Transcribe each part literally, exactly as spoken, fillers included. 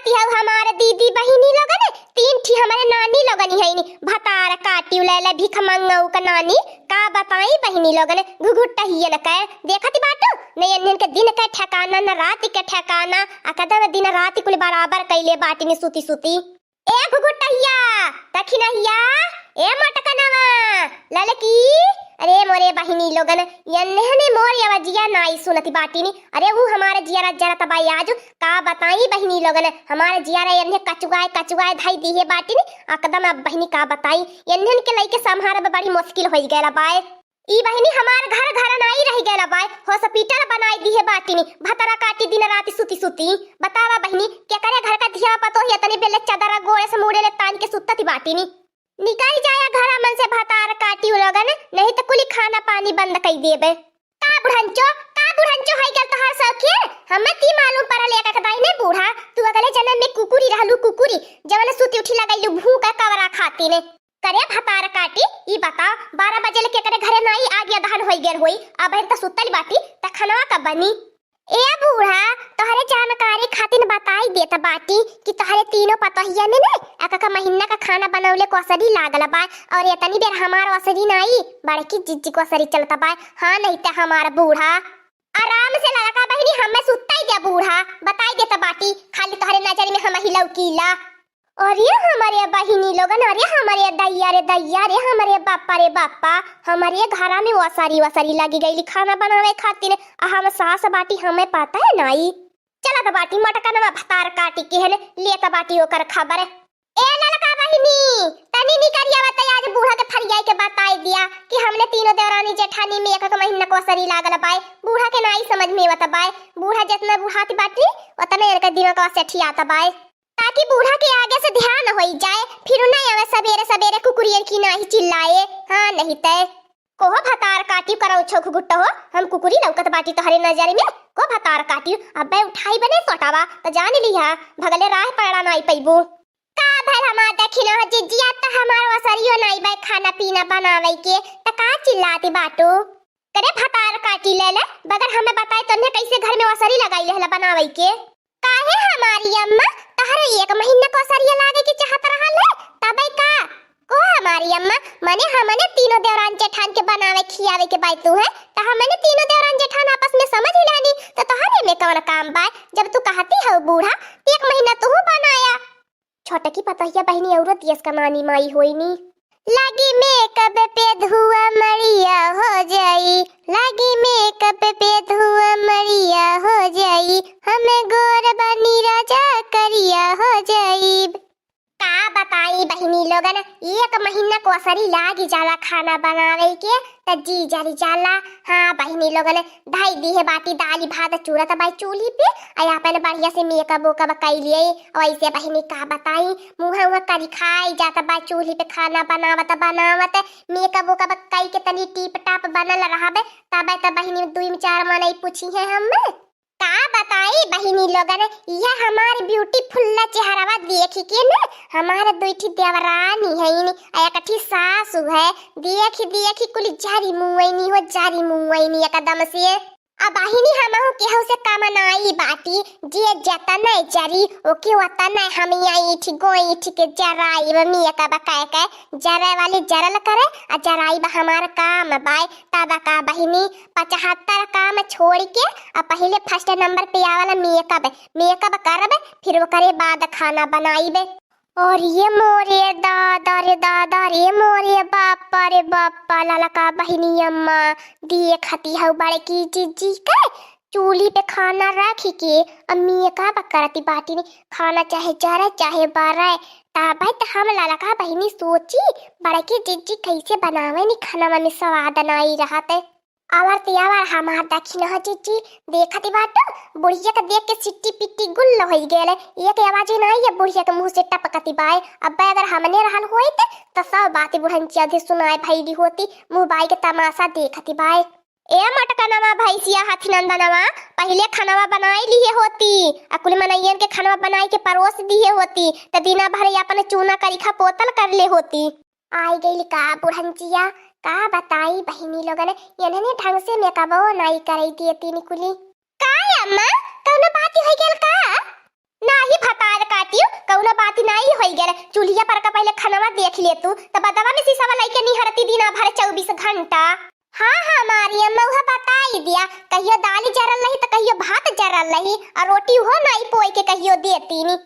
ती हऊ हमार दीदी बहिनी लोगन, तीन ठी हमरे नानी लोगन हईनी, भतार काटी लैला भिखमंगऊ का नानी। का बताई बहिनी लोगन, घुघुटहियन के देखत बाटू, न एन्हन के दिन के ठेकाना, न राति के ठेकाना, आ कदम दिन राति कुल बराबर कइले बाटिन सुती सुती। ए घुघुटहिया, दखिनहिया, ए मोटकनवा, ललकी, अरे मोरे बहिनी लोगन, एन्हन मोर अवजिया नाई सुनत बाटिन। अरे ऊ हमार जियरा जरत बाई आजु, का बताई बहिनी लोगन, हमार जियरा एन्हे कचुआए, कचुआए धई दिहे बाटिन। एकदम अब बहिनी का बताई, एन्हन के लइके सम्हारब बड़ी मुश्किल होइ गयल बाय। ई बहिनी हमार घर घर नाई रहि गयल बाय, hospital बनाई दिहे बाटिन, भतरा काटी दिन राति सुती सुती। बतावा बहिनी, केकरे घर का धिया पतोहिया तनी बेले चदरा गोड़े से मुड़े ले तान के सुतत बाटिन। निकल जाया घर मन से भतार काटी उ लोगन, नहीं त कुली खाना पानी बंद कई देबे। का बुढ़ंचो, का बुढ़ंचो है गल तोहार शौकीन? हमें ती मालूम पड़ल एक एक दाई ने बूढ़ा, तू अगले जन्म में कुकुरी रहलू कुकुरी, जवन सुती उठी लगैलू भूख का कवरा खाती ने। करे भतार काटी, ई बताओ, बारह बजे ले केकरे घरे नाई आग या दहन होई गेल होई, अब त सुतल बाटी, त खनवा कब बनी? ए बूढ़ा, तोहरे जानकारी खातिर बताई देत बाटी कि तोहरे तीनों पतोहिया में ने एक एक महीना का खाना बनौले कोसरी लागल बा, और इतनी बेर हमार ओसरी नाई, बड़की जिज्जी कोसरी चलत बा। हाँ, नहीं त हमार बूढ़ा। आराम से लड़का बहिनी, हमें सुताई दे बूढ़ा, बताई देत बाटी, खाली तोहरे नजर में हम ही लौकीला। अरे हमरे बहिनी लोगन, अरे हमरे दैया रे दैया रे, हमरे बापा रे बापा, हमरे घरा में ओसरी ओसरी लगी गईली खाना बनावे खातिर। आ हम सास बाटी, हमें पता है नाई। चलत बाटी मटकनवा भतार काटी के हन, लेत बाटी ओकर खबर। ए ललका बहिनी, तनी निकरिया बता, आज बूढ़ा के फरियाई के बताई दिया कि हमने तीनों देवरानी जेठानी में एक एक महीना कोसरी लागल बाय। बूढ़ा के नाई समझ में आवत बाय। बूढ़ा जितना बुढ़ाती बाटी, उतने इनके दिमाग से ठियात बाय। ताकि बूढ़ा के आगे से ध्यान होई जाए, फिर ना आवे सबेरे सबेरे कुकुरियन की नाही चिल्लाए। हाँ, नहीं तय। कोहो भतार काटी करौ छोख गुट्ट हो, हम कुकुरी लौकत बाटी तोहरे नजर में? को भतार काटी, अबे उठाई बने सोटावा, त जान लिहा, भगले राह पड़ा नाई पैबू। का भल हमार दखिना हो जिज्जिया, त हमार ओसरियो नाई बे खाना पीना बनावे के, त का चिल्लाती बाटू? करे भतार काटी ले ले, बगैर हमें बताए तन्हे कैसे घर में ओसरी लगाई लेहला बनावे के? काहे हमारी अम्मा, तहरे एक महीना के ओसरिया लागे के चाहत रहल है, तबे का? को हमारी अम्मा, मने हमने तीनों देवरान जेठान के बनावे खियावे के बाय तू है, त हमने तीनों देवरान जेठान आपस में समझ ही लेनी, त तोहरे में कौन काम बाय? जब तू कहती हो बूढ़ा, त एक महीना तू बनाया। छोटकी पतोहिया बहिनी औरो दियस का नानी माई होइनी। लागी मेकअप पे धुआं मड़िया हो जाई, लागी मेकअप पे धुआं मड़िया हो जाई, हमें गोर बनी राजा करिया हो जाई। का बताई बहिनी लोगन, एक महीना कोसरी लागी जाला खाना बनावे के, त जी जरी जाला। हाँ बहिनी लोगन, धई दिहे बाटी दाली भात चूरा त बाई चूल्ही पे, आ अपन बढ़िया से मेकअप वेकअप कई लिए। वैसे बहिनी का बताई, मुँह उह करी खाई जात बा चूल्ही पे खाना बनावत बनावत। मेकअप वेकअप कई के तनी टीप टाप बनल रहबे, तबे त बहिनी दुई चार मनई पूछी है हम। का बताई बहिनी लोगन, यह हमार ब्यूटीफुल चेहरवा देखी के न हमार दुई ठी देवरानी है, एक ठी सासू है, देखी देखी कुल जारी मुआइनी हो, जारी मुआइनी एकदम से। अब बहिनी हमहू केहू से कम नाई बाटी, जे जतने जरी, ओके ओतने हम ईठ गोईठ के जराइब, मेकअप कह के जरे वाली जरल करे, आ जराइब हमार काम बाय। तब का बहिनी, पचहत्तर काम छोड़ के आ पहिले फर्स्ट नंबर पे आवला मेकअप, मेकअप करब, फिर ओकरे बाद खाना बनाइब। और ये मोरे दादा रे दादा रे, मोरे बापा रे बापा, ललका बहिनी अम्मा, देखती हऊ बड़की जिज्जी के चूल्ही पे खाना रखी के आ मेकअप करती बाटी ने। खाना चाहे जरे चाहे बरे, तबे त हम ललका बहिनी सोची बड़की जिज्जी कैसे बनावे नी खाना में स्वाद नाई रहत। आवर ते आवर हमार दखिना हो जिज्जी, देखती बाटू, बुढ़िया के देख के सिट्टी पिट्टी गुल्ल होई गेल। एक आवाज ही नाई है बुढ़िया के मुँह से टपकती बाय। अब्बे अगर हमने रहल होइत, त सब बात बुढ़न चौधरी सुनाए भइली होती, मुँह बाई के तमाशा देखती बाय। ए मटकनवा भैंसिया हाथी नंदनवा, पहिले खनवा बनाई लिहे होती, आ कुल मनइयन के खनवा बनाई के परोस दिहे होती, त दिना भर अपन चूना करिखा पोतल कर ले होती। आई गइल का बुढ़ंचिया, का बताई बहिनी लोगन, एन्हने ढंग से मेकअपो नाई करई दिए तीन कुली। का अम्मा, कौनो बात होइ गेल का? नाही भतार का गए, चूल्हिया पर का पहिले खनवा देख ले तू, त बदवा में सिसवा लइके निहरती दिना भर चउबीस घंटा। हाँ, हाँ, हमारी अम्मा उहे बताई दिया, कहियो दाल जरल रही त कहियो भात जरल रही, और रोटी उहो नाई पोई के कहियो देती नी।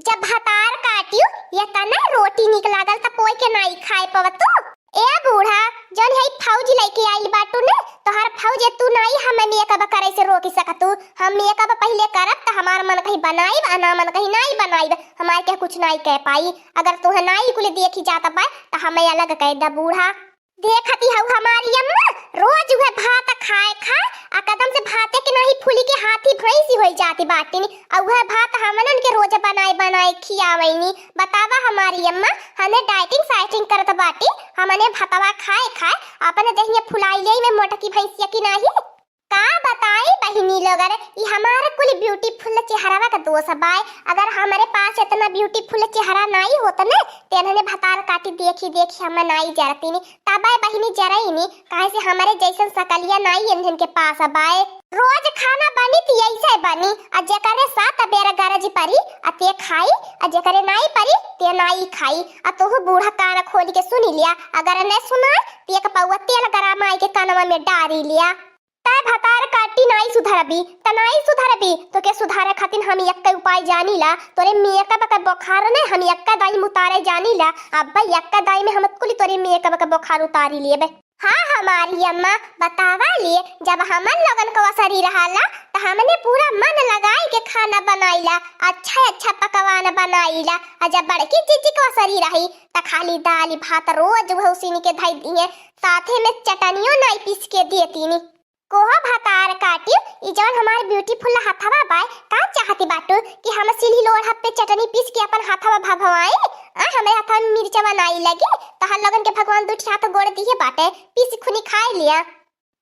जब भतार काटियो, ये तना रोटी निक लागल त पोई के नाई खाए पवतू। ए बूढ़ा, जौन है फौज लइके आइल बाटू ने, तोहार फौज तू नाई हमें मेकअप करे से रोक सकतू। हम मेकअप पहिले करब त हमार मन कहीं बनाइब, आ ना मन कहीं नाई बनाइब, हमार के कुछ नाई कह पाई। अगर तुहे नाई कुल देखी जात बा त हमें अलग कह द बूढ़ा। देखती हऊ हमारी अम्मा, रोज उहे भात खाए खाए, आ कदम से भाते के नाही फूली के हाथी भैंसी होई जाती बाटिन, आ उहे भात हमनन के रोज बनाए बनाए खियावैनी। बतावा हमारी अम्मा, हमें डाइटिंग साइटिंग करत बाटी, हमने भतवा खाए खाए अपने देहिया फुलाई लेई में मोटकी भैंसिया की नाही। का बताई बहिनी लोगन, ई हमार कुल ब्यूटीफुल चेहरवा का दोष बाय। अगर हमरे पास इतना ब्यूटीफुल चेहरा नाई होत ने, तेनहने भतार काटी देखी देखी हम नाई जरतीनी। तबे बहिनी जरईनी, काहे से हमरे जैसन सकलिया नाई इन्हन के पास बाय। रोज खाना बनी त ऐसे बनी, आ जेकरे सात बेर गरज परी, आ ते खाई, आ जेकरे नाई परी, ते नाई खाई। आ तोहू बूढ़ा कान खोल के सुनी लिया, अगर न सुनाए, त एक पौआ तेल गरमाई के कनवा में डारी लिया। तै भतार काटी नाई सुधरबी, त नाई सुधरबी, तोके सुधारे खातिर हम एक्कै उपाय जानीला। तोरे मेकअप के बोखार ने हम एक्कै दाई में उतारे जानीला। अब्बै एक्कै दाई में हम कुली तोरे मेकअप के बोखार उतारी लेबे। हाँ हमारी अम्मा, बतावा ले, जब हमन लोगन के ओसरी रहाला, त हमने पूरा मन लगाई के खाना बनाईला, अच्छा अच्छा पकवान बनाईला। आ जब बड़की जीजी के ओसरी रही, त खाली दाल भात रोज उहे उसिनी के धई दिहे, साथे में चटनियो नाई पीस के देतीनी। कोहो भतार काटी, ई जौन हमार ब्यूटीफुल हथवा बाय, का चाहती बाटू कि हम सिलही लोढ़ा पे चटनी पीस के अपन हथवा भभवाई? आ, हमरे हथवा में मिर्चवा नाई लगी, तोहर लोगन के भगवान दुठी हाथ गोड़ दिहे बाटे, पीस खुनी खाए लिया।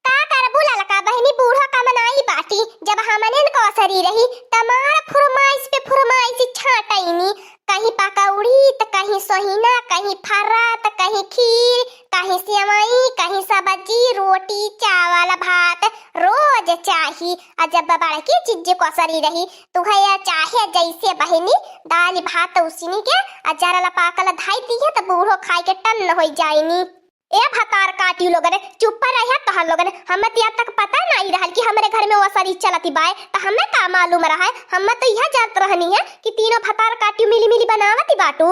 का करबू ललका बहिनी, बूढ़ो का मनाई बाटी, जब हमने न कोसरी रही, त मार फुरमाइश पे फुरमाइश छाटैनी, कहीं पकौड़ी, त कहीं सोहिना, कहीं फर्रा, त कहीं खीर, कहीं सेवई, कहीं सब्जी, रोटी, चावल, भात रोज चाही। आ जब बड़की जिज्जी कोसरी रही, त उहे या चाहे जैसे बहिनी दाल भात उसिनी के आ जरल पाकल धाई दिहे त बूढ़ो खाई के टन्न होई जाइनी। ए भतार काटियो लोगन, चुप्पा रह्या तोहर लोगन। हमें त अब तक पता नाई रहल कि हमरे घर में ओसरी चलती बाय, त हमें का मालूम रहे? हमें त इहे जानत रहनी है कि तीनों भतार काटियो मिली मिली बनावती बाटू।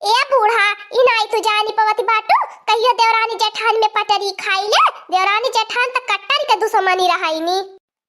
ए बूढ़ा, ई नाई तू जानी पवती बाटू, कहियो देवरानी जेठानी में पटरी खाई ले, देवरानी जेठान त कट्टर के दुश्मनी रहैनी।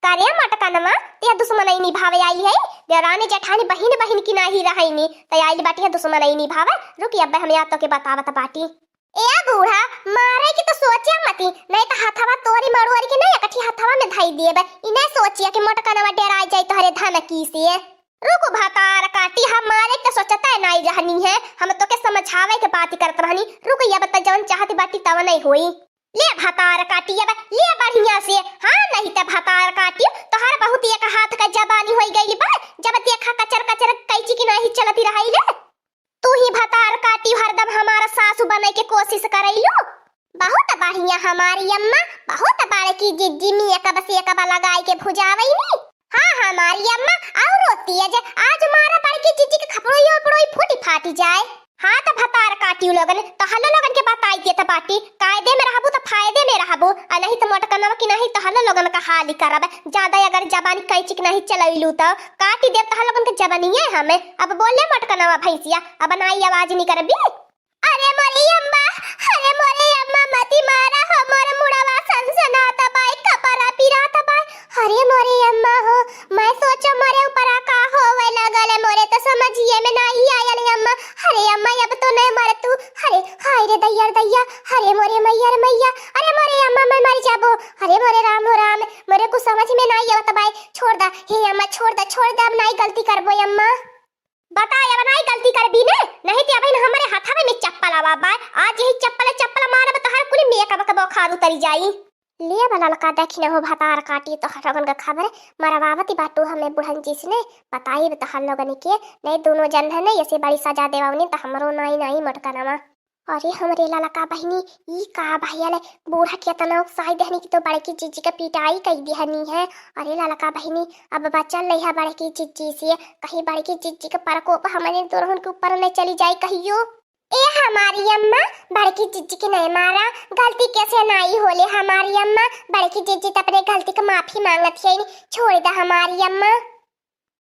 करे मटकनमा, ते दुश्मनई निभावे आई है, देवरानी जेठानी बहिन बहिन की नाही रहैनी, त आइल बाटी है दुश्मनई निभावे। रुकी, अब्बे हम या तोके बतावत बाटी। ए बूढ़ा, मारे की त सोचिया मती, नहीं त हथवा तोरी मड़ोरी के नहीं, एकठी हथवा में धई देबे। ई नहीं सोचिया कि मोटकनवा डेराई जाई तोहरे धनकी से। रुको भतार काटी, हम मारे के त सोचते नहीं रहनी है, हम तोके समझावे के बात करत रहनी। रुको, या बता जवन चाहती बाटी तवन नहीं होई। ले भतार काटी, अब ले बढ़िया से। हाँ, नहीं त भतार काटी, तोहर बहुत एक हाथ का जबानी होई गइल बा। जब देखा कचर कचर कैची की नहीं चलती रही ले। तू ही भतार काटी हरदम हमार सासू बने के कोशिश करैलू। बहुत बढ़िया हमारी अम्मा, बहुत बड़की जिज्जी मेकअप सेकअप लगाई के भुजावैनी। हाँ हमारी अम्मा, औरो तेज, आज मारा बड़की जिज्जी के खपड़ोई उपड़ोई फूटी फाटी जाए। हाँ त भतार काटियो लोगन, त हल्लो लोगन के बताई देत बाटी, कायदे में रहबू त फायदे में रहबू, आ नहीं त मोटकनवा की नहीं त हल्लो लोगन का हाली करब। ज्यादा अगर जबानी कैची के नहीं चलैलू त काटी देब तोहर लोगन के जबनिये हमें। अब बोले मोटकनवा भैंसिया, अब नाई आवाज निकरबी। अरे मोरे अम्मा, अरे मोरे अम्मा, मती मारा हो, मोर मुड़वा सनसनात बाय, कपड़ा पिरात बाय। अरे मोरे अम्मा हो, मैं सोचो मोरे ऊपरा का होवे लगल, मोरे त समझिए में नाही आयल अम्मा। अरे अम्मा, अब तो नहीं मर तू। अरे हाय रे दैया रे दैया, अरे मोरे मैया रे मैया, अरे मोरे अम्मा, मैं मर जाबो। अरे मोरे राम हो राम, मोरे कुछ समझ में नाही आवत बाय। छोड़ दा, हे अम्मा, छोड़ दा, छोड़ दा, अब नाही गलती करबो अम्मा। बताए, अब नाई गलती करबी ने, नहीं त अबहिन हमरे हथवे में चप्पल आवा बाय। आज यही चप्पल, चप्पल मारब त हर कुली मेकअप के बोखार उतरी जाई। ले बा ललका, देखी न हो भतार काटी, तोहर लोगन का खबर मरवावती बाटू हमें बुढ़न जी से ने, बताई तोहर लोगन के, नहीं दोनों जन है ने, ऐसे बड़ी सजा देवावनी त हमरो नाई नाई मोटकनवा। अरे हमरे ललका बहिनी, ई का भइल? बूढ़ा के एतना उकसाइ देहनी कि तो बड़की जिज्जी के पिटाई कइ देहनी है। अरे ललका बहिनी, अब बचल रहिया बड़की जिज्जी से, कहीं बड़की जिज्जी के प्रकोप हमरे दोनों के ऊपर न चली जाए कहियो। ए हमारी अम्मा, बड़की जिज्जी के नहीं मारा, गलती कैसे नाई होले हमारी अम्मा, बड़की जिज्जी तो अपने गलती के माफी मांगत है, छोड़ दे हमारी अम्मा।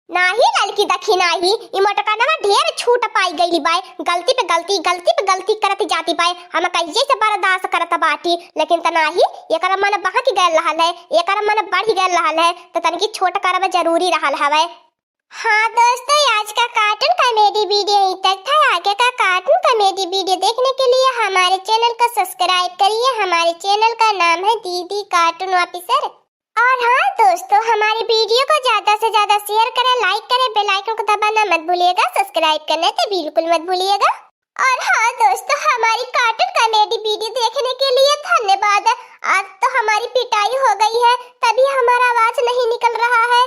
नाही ललकी दखी नाही, ई मोटका नवा ढेर छूट पाई गइली बाय, गलती पे गलती, गलती पे गलती करत जाती बाय। हम कहिए से बर्दाश्त करत बाटी, लेकिन त नाही, एकर मन बहक गयल रहल है, एकर मन बढ़ गयल रहल है, त तनकी छोट करब जरूरी रहल हवे। हाँ दोस्तों, आज का कार्टून कॉमेडी वीडियो यहीं तक था। आगे का कार्टून कॉमेडी वीडियो देखने के लिए हमारे चैनल को सब्सक्राइब करिए। हमारे चैनल का नाम है दीदी कार्टून ऑफिसर। और हाँ दोस्तों, हमारी वीडियो को ज्यादा से ज्यादा शेयर करें, लाइक करें, बेल आइकन को दबाना मत भूलिएगा, सब्सक्राइब करने तो बिल्कुल मत भूलिएगा। और हाँ दोस्तों, हमारी कार्टून कॉमेडी वीडियो देखने के लिए धन्यवाद। आज तो हमारी पिटाई हो गई है, तभी हमारा आवाज नहीं निकल रहा है।